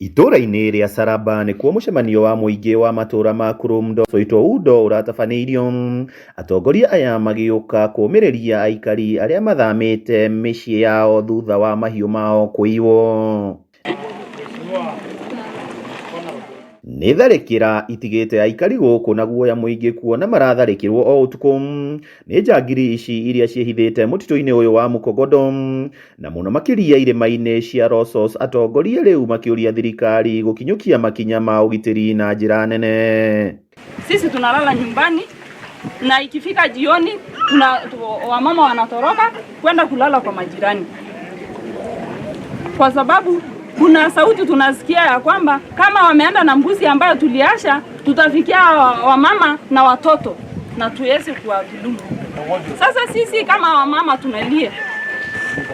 Itũũra-inĩ rĩa Saraba nĩkuo mũcemanio wa mũingĩ wa matũũra ma Kurumdo Soitoudo ũratabanĩirio, atongoria aya magĩũka kũũmĩrĩria aikari arĩa mathamĩte mĩciĩ yao thutha wa mahiũ mao kũiywo. Nĩ tharĩkĩra itigĩte aikari gũkũ na guoya mũingĩ kuona maratharĩkĩrwo o ũtukũ nĩ njangiri ici iria ciĩhithĩte mũtitũ-inĩ ũyũ wa Mukogodo na mũno makĩria irĩma-inĩ cia Rosos, atongoria rĩu makĩũria thirikari gũkinyũkia makinya ma ũgitĩri na njĩra nene. Sisi tunalala nyumbani na ikifika jioni tuna, wamama wanatoroka kwenda kulala kwa majirani kwa sababu kuna sauti tunasikia ya kwamba kama wameenda na mbuzi ambayo tuliasha, tutafikia wamama na watoto na tuweze kuwadhulumu. Sasa sisi kama wamama tunalia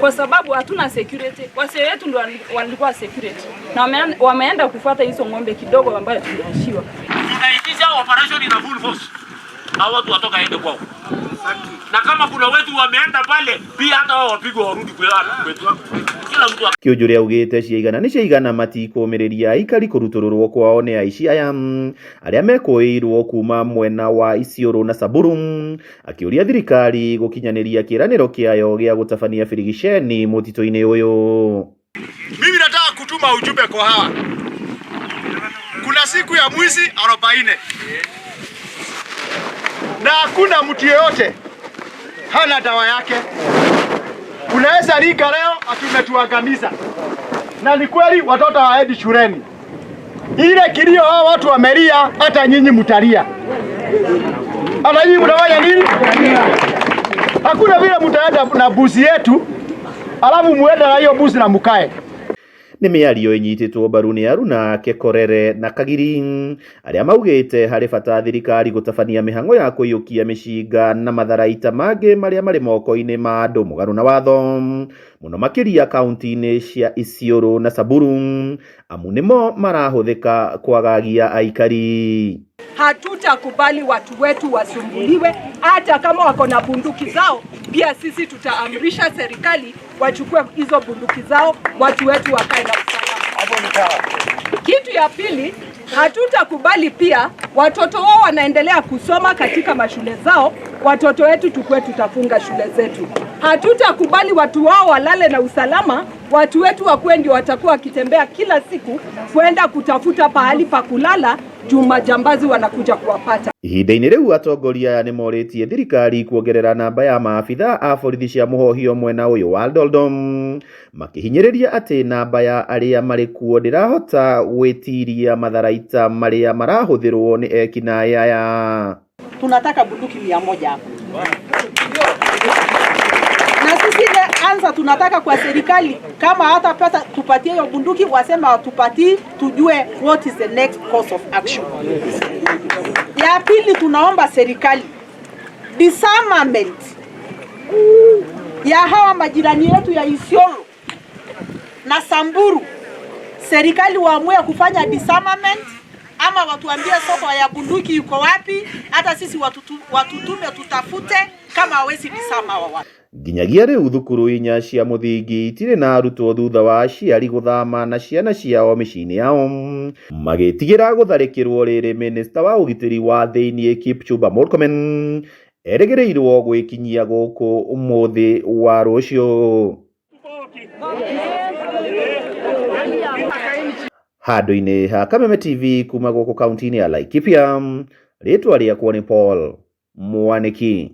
kwa sababu hatuna security. Wasee wetu ndio walikuwa security na wameenda kufuata hizo ng'ombe kidogo ambayo tuliashiwa. Tunaitisha operation ina full force, hao watu watoka ende kwao, na kama kuna wetu wameenda pale pia, hata wao wapigwe warudi kwetu. Kila mtu. Kĩũnjũrĩ augĩte ciaigana nĩ ciaigana matikũmĩrĩria aikari kũrutũrũrwo kwao nĩ aici aya arĩa mekũĩirwo kuma mwena wa Isiolo na Samburu, akĩũria thirikari gũkinyanĩria kĩĩranĩro kĩayo gĩa gũtabania birigiceni mũtitũ-inĩ ũyũ. Mimi nataka kutuma ujumbe kwa hawa. Kuna siku ya mwizi 40 na hakuna mtu yeyote hana dawa yake. Unaweza ringa leo ati umetuangamiza, na ni kweli watoto hawaendi shuleni. Ile kilio hao watu wamelia, hata nyinyi mtalia. Hata nyinyi mtafanya nini? Hakuna vile mtaenda na busi yetu alafu muende na hiyo busi na mukae. Nĩ mĩario ĩnyitĩtwo mbaru nĩ Aruna Kekorere na Kagiri arĩa maugĩte harĩ bata thirikari gũtabania mĩhang'o ya kũiyũkia mĩcinga na matharaita mangĩ marĩa marĩ moko-inĩ ma andũ mũgarũ na watho, mũno makĩria kaunti-inĩ cia Isiolo na Samburu, amu nĩmo marahũthĩka kwagagia aikari. Hatutakubali watu wetu wasumbuliwe, hata kama wako na bunduki zao. Pia sisi tutaamrisha serikali wachukue hizo bunduki zao, watu wetu wakae na usalama. Kitu ya pili, hatutakubali pia watoto wao wanaendelea kusoma katika mashule zao, watoto wetu tukue tutafunga shule zetu. Hatutakubali watu wao walale na usalama, watu wetu wakuwe ndio watakuwa wakitembea kila siku kwenda kutafuta pahali pa kulala juu majambazi wanakuja kuwapata. Ihinda-inĩ rĩu atongoria aya nĩmorĩtie thirikari kuongerera namba ya maabitha a borithi cia mũhohio mwena ũyũ wa Doldom, makĩhinyĩrĩria atĩ namba ya arĩa marĩ kuo ndĩrahota gwĩtiria matharaita marĩa marahũthĩrwo nĩ ekinaĩ aya. Tunataka bunduki 100 hapo na sisi ile anza tunataka kwa serikali, kama hata pesa tupatie hiyo bunduki, wasema watupatie, tujue what is the next course of action. Ya pili, tunaomba serikali disarmament ya hawa majirani yetu ya Isiolo na Samburu, serikali waamue kufanya disarmament ama watuambie soko ya bunduki iko wapi, hata sisi watutume tutafute, kama hawezi disarm hawa watu. Nginyagia rĩu thukuru inya cia mũthingi itirĩ na arutwo thutha wa aciari gũthama na ciana ciao mĩciĩ-inĩ yao magĩtigĩra gũtharĩkĩrwo, rĩrĩ minista wa ũgitĩri wa thĩinĩ Kipchumba Murkomen erĩgĩrĩirwo gwĩkinyia gũkũ ũmũthĩ wa rũciũ. Handũ-inĩ ha Kameme TV kuma gũkũ kaunti-inĩ ya Laikipia, rĩtwa rĩakwa nĩ Paul Mwaniki.